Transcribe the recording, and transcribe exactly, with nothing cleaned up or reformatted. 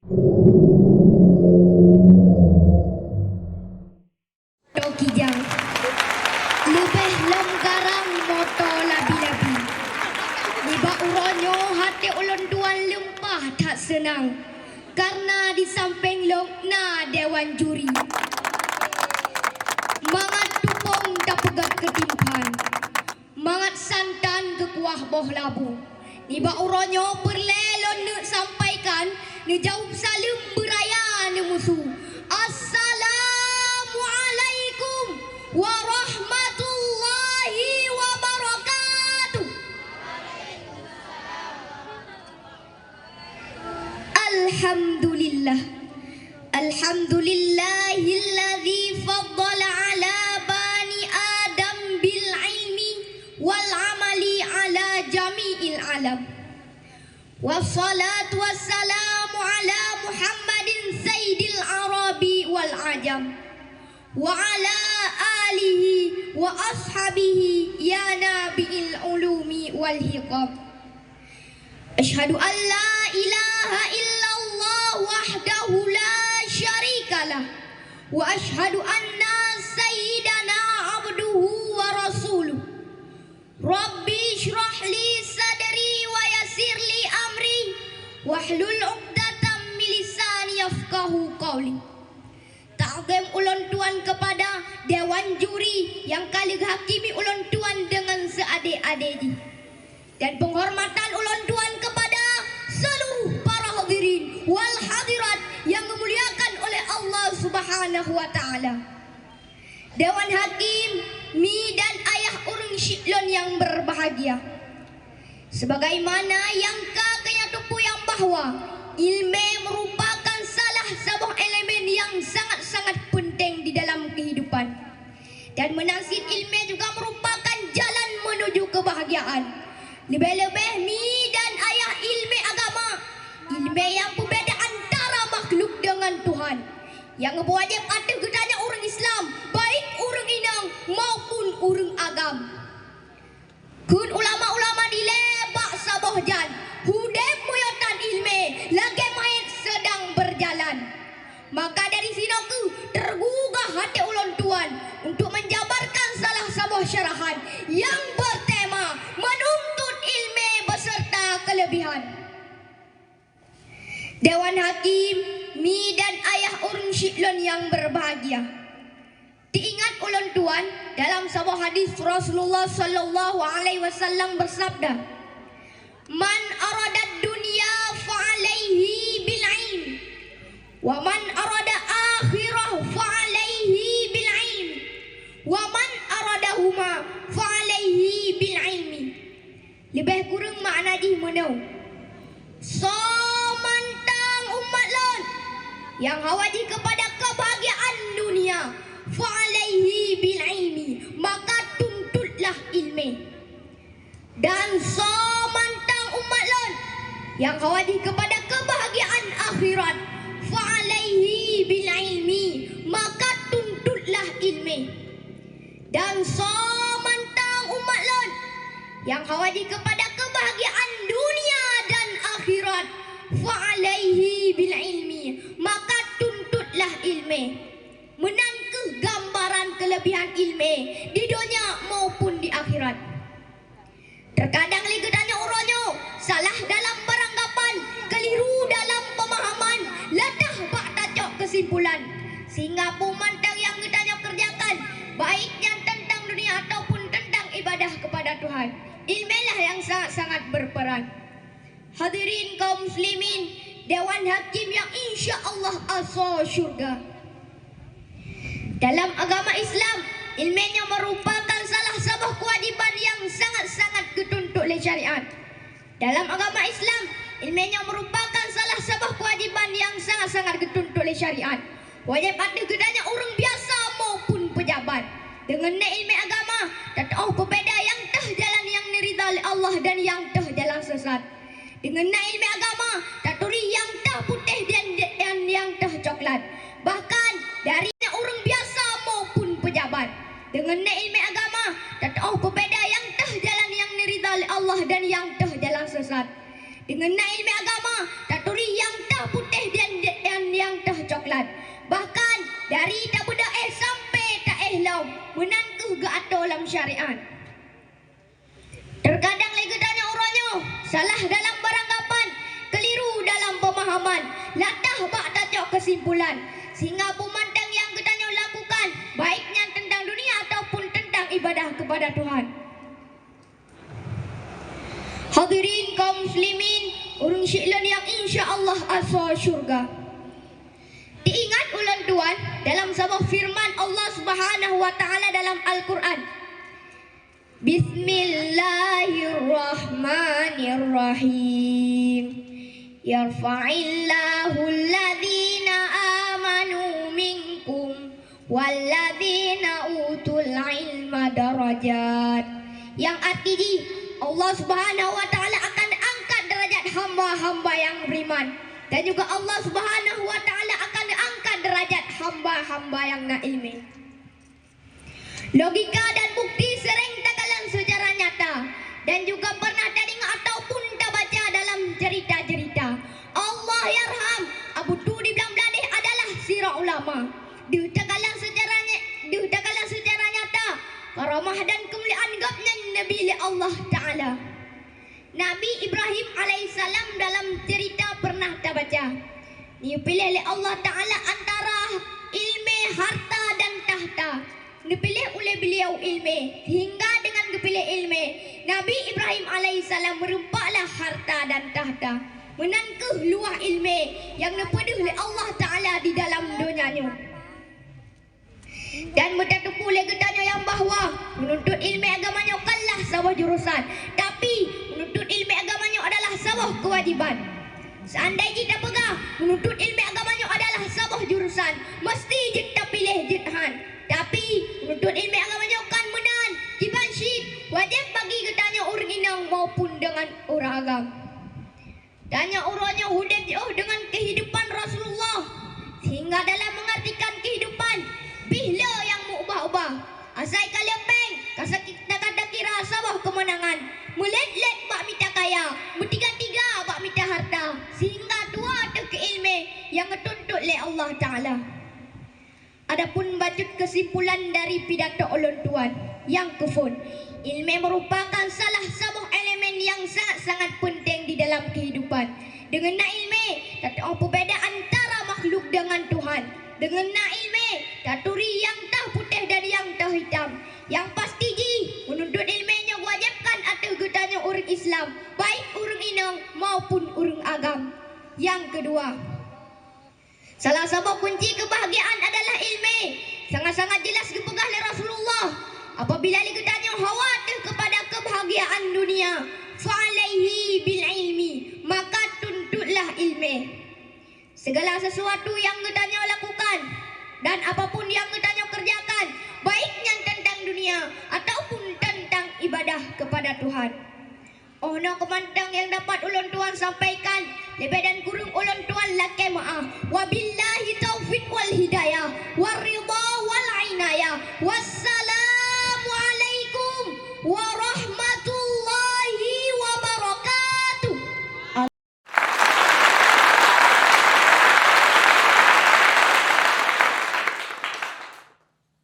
Moto kijang, leubeh lom garang moto labi-labi. Nibak uroe nyoe até ulôn tuan leumpah that seunang, kareuna di sampéng lôn na dewan juri. Mangat tupông tapeugét keu timphan, mangat santan geukuah boh labu. Nibak uroe nyoe peureulée lôn neuk sampaikan, neujaweueb saleuem beuraya neumusu. Assalamualaikum warahmatullahi wabarakatuh. Alhamdulillah. Alhamdulillahilladzi faddala ala bani Adam bil ilmi wal amali ala jami'il alam. Wassalatu wassalamu ala Muhammadin sayyidil arabi wal ajam, wa ala alihi wa ashabihi ya nabi'il ulumi wal hikam. Asyhadu an la ilaha illallah wahdahu la syarikalah, wa asyhadu anna sayyidana abduhu wa rasuluh. Rabbi syrah li sadri wa yassir li amri, wahlul uqdatam min lisani yafqahu qauli. Takzim ulôn tuan kepada dewan juri nyang ka lheueh hakimi ulôn tuan deungon seuadé-adé jih. Dan penghormatan ulôn tuan kepada seluruh para hadirin wal hadirat yang dimuliakan oleh Allah Subhanahu wa Ta'ala. Dewan hakim, mi dan ayah ureuëng syiek lôn nyang berbahagia. Sebagaimana nyang ka geutanyoe teupeue bahwa ileumé merupakan salah saboh elemen nyang sangat-sangat penting di dalam kehidupan. Dan meunan cit ileumé juga merupakan jalan menuju kebahagiaan. Leubeh-leubeh mi dan ayah ileumé agama, ileumé nyang peubeda antara makhluk deungon Tuhan, nyang geuwajéb ateueh geutanyoe ureuëng Islam, baik ureuëng inong maupun ureuëng agam. Kheun ulama-ulama dilée bak saboh jan, udeb meunyoe tan ileumé lagée manyét sedang berjalan. Maka dari sinoe kheueh teugugah até ulôn tuan untuk menjabarkan salah saboh syarahan nyang bertema menuntut ileumé beserta kelebihan. Dewan hakim, mi dan ayah ureuëng syiek lôn nyang berbahagia. Teuingat ulôn tuan dalam saboh hadis Rasulullah sallallahu alaihi wasallam bersabda, "Man aradad dunya fa alaihi bil ilm, wa man arada akhirah fa alaihi bil ilm, wa man aradahuma fa alaihi bil ilmi." Leubeh kureueng makna jih meunoe, soe mantong umat lôn nyang hawa jih keupada keubahgiaan dunia, fa alaihi bil ilmi, maka tuntutlah ileumé. Dan soe mantong umat lôn nyang hawa jih keupada keubahgiaan akhirat, fa alaihi bil ilmi, maka tuntutlah ileumé. Dan soe mantong umat lôn nyang hawa jih keupada keubahgiaan dunia dan akhirat, fa alaihi bil ilmi, maka tuntutlah ileumé. Meunan kheueh gambaran keuleubihan ileumé di donya maupun di akhirat. Teukadang lé geutanyoe uroe nyoe salah dalam peuranggapan, keuliru dalam peumahaman, leudah bak tacok keusimpulan. Sehingga peue mantong nyang geutanyoe keureujakan, baik nyan teuntang dunia ataupun teuntang ibadah keupada Tuhan, ileumé lah nyang sangat-sangat beurpeuran. Hadirin kaum muslimin, dewan hakim nyang insya Allah asoe syurga. Dalam agama Islam, ileumé nyoe meurupakan salah saboh keuwajiban nyang sangat-sangat geutuntot lé syariat. Dalam agama Islam, ileumé nyoe meurupakan salah saboh keuwajiban nyang sangat-sangat geutuntot lé syariat. Wajéb ateueh geutanyoe ureuëng biasa maupun peujabat. Deungon na ileumé agama, tatuoh peubeda nyang teuh jalan nyang neuridha lé Allah dan nyang teuh jalan sesat. Deungon na ileumé agama, taturi nyang teuh putéh dan, dan nyang teuh coklat. Bahkan, dari ureuëng biasa maupun peujabat. Deungon na ileumé agama, tatuoh peubeda nyang teuh jalan nyang neuridha lé Allah dan nyang teuh jalan sesat. Deungon na ileumé agama, taturi nyang teuh putéh dan Salah dalam beranggapan, keliru dalam pemahaman, latah bak tacok kesimpulan, sehingga peumantang nyang geutanyoe lakukan, baik nyan teuntang dunia ataupun teuntang ibadah kepada Tuhan. Hadirin kaum muslimin, ureuëng syiek lôn nyang insya Allah asoe syurga. Teuingat ulôn tuan dalam saboh firman Allah Subhanahu wa Taala dalam Al-Quran. Bismillahirrahmanirrahim. Yarfa'illahu alladhina amanu minkum walladzina utul ilma darajat. Yang arti jih, Allah Subhanahu wa Taala akan angkat derajat hamba-hamba yang beriman, dan juga Allah Subhanahu wa Taala akan angkat derajat hamba-hamba yang na ilmu. Logika dan bukti sering takalon secara nyata dan juga pernah tadeungoe ataupun tabaca dalam cerita-cerita. Allahyarham Abu Tuh di Blang Bladeh adalah sidroe ulama. Deuh takalon secara nya-, deuh takalon secara nyata, karamah dan keumuliaan gobnyan neubri lé Allah Taala. Nabi Ibrahim alaihissalam dalam cerita pernah tabaca, neupiléh lé Allah Taala antara ilmu, harta, dan tahta. Neupiléh uleh beliau ilmu, sehingga dengan geupiléh ilmu, Nabi Ibrahim alaihissalam meurumpaklah harta dan tahta. Meunan kheueh luwah ilmu nyang neupeudeuh lé Allah Taala di dalam donya nyoe. Dan meutateupeue lé geutanyoe nyang bahwa meununtut ilmu agama nyoe kanlah saboh jurusan, tapi meununtut ilmu agama nyoe adalah saboh keuwajiban. Seandai jih tapeugah meununtut ilmu agama nyoe adalah saboh jurusan, meusti jeuet tapiléh jeuet han. Tapi meununtut ilmu agama nyoe kan meunan, kiban cit wajéb bagi geutanyoe ureuëng inong maupun deungon ureuëng agam. Tanyoe uroe nyoe udeb jiôh deungon keuhidupan Rasulullah, sehingga dalam mengartikan keuhidupan, pih le nyang meuubah-ubah. Asai ka le péng, ka sakét, ka takira saboh keumeunangan, meulét-lét bak mita kaya, meutiga-tiga bak mita harta, sehingga tuwoe teuh keu ilmu nyang geutuntot lé Allah Taala. Adapun bacut keusimpulan dari pidato ulôn tuan nyang keuphon, ilmu meurupakan salah saboh elemen nyang sangat-sangat peunteng di dalam keuhidupan. Deungon na ilmu, tateu'oh peubeda antara makhluk deungon Tuhan. Deungon na ilmu, taturi nyang teuh putéh dan nyang teuh hitam. Nyang pasti jih, meununtut ilmu nyoe geuwajébkan ateueh geutanyoe ureuëng Islam, baik ureuëng inong maupun ureuëng agam. Nyang keudua, salah saboh kunci keubahgiaan adalah ilmu. Sangat-sangat jeulaih geupeugah lé Rasulullah, apabila lé geutanyoe hawa teuh keupada keubahgiaan dunia, fa alaihi bil ilmi, maka tuntutlah ilmu. Segala sesuatu nyang geutanyoe lakukan dan apapun nyang geutanyoe keureujakan, baik nyan teuntang dunia ataupun teuntang ibadah keupada Tuhan. Oh noe keumantong nyang dapat ulôn tuan sampaikan, leubeh dan kureueng ulôn tuan lakée meu'ah. Wabillahi taufiq wal hidayah, waridha wal inayah. Wassalamualaikum